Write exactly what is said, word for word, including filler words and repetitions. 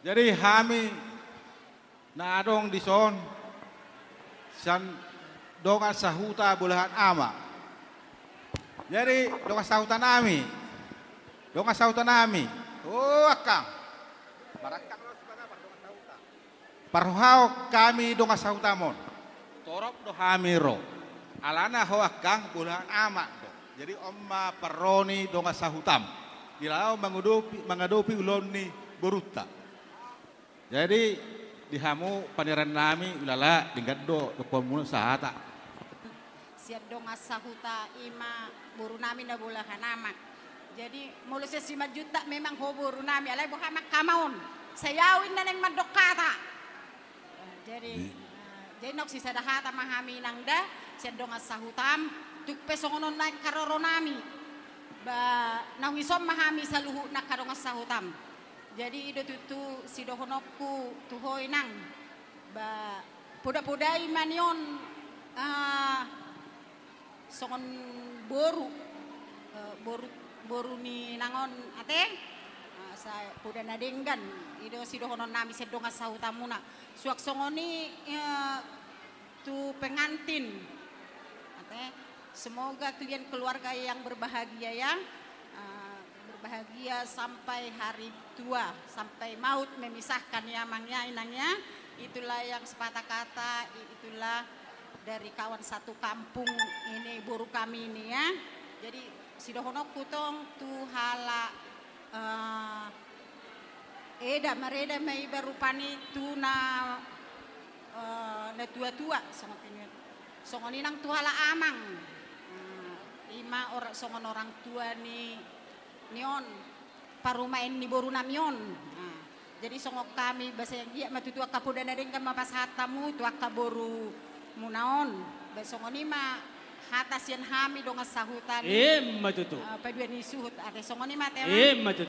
Jadi hami na adong dison sian dongan sahuta bolahan ama. Jadi dongan sahuta nami, dongan sahuta nami. O angkang, marangkang ma dongan sahuta. Parrohaon hami dongan sahutam on. Torop do hami ro. Alana ho angkang bolahan ama do. Jadi on ma parro ni dongan sahutam di laho mangadopi, mangadopi ulaon ni borunta. Jadi di hamu paneran nami, ulala, denggan do dohononmuna sahata. Sian dongan sahuta i ma boru nami na bolahan ama. Jadi molo sian Simanjuntak memang ho boru nami, alai boha ma angka ama on. Sai au inna naeng mandok hata. Jadi, eh, jadi naung sisada hata ma hami nang da sian dongan sahutam. Tung pe songon on nang haroro nami. Ba naung dison ma hami saluhutna angka dongan sahutam. Jadi i do tutu sidohononku tu ho inang. Ba poda-podai ma ni on, eh, songon boru, eh, boru, boru ni inang on ate, eh, sai poda na denggan. I do sidohonon nami sian dongan sahutamuna. Suang songon i, eh, tu pengantin ate. Semoga kalian keluarga yang berbahagia ya. Eh, berbahagia sampai hari tua, sampai maut memisahkan ya, Mang ya, Inang ya. Itulah yang sepatah kata, i-, itulah dari kawan satu kampung ini, boru kami ini ya. Jadi sidohononku tong tu halak, eh, eda, mareda ma iba rupani tu na, eh, na tua-tua, songon i, songon i nang tu halak amang. Eh, i ma or-, songon orang tua ni, ni on, parumaen ni boru nami on. Nah, jadi songon hami, ba sai anggiat ma tutu angka poda na denggan ma pasahat hamu tu angka borumuna on. Ba songon i ma hata sian hami dongan sahuta ni, emma tutu, eh, paduahon ni suhut ate, songon i ma ate, emma tutu.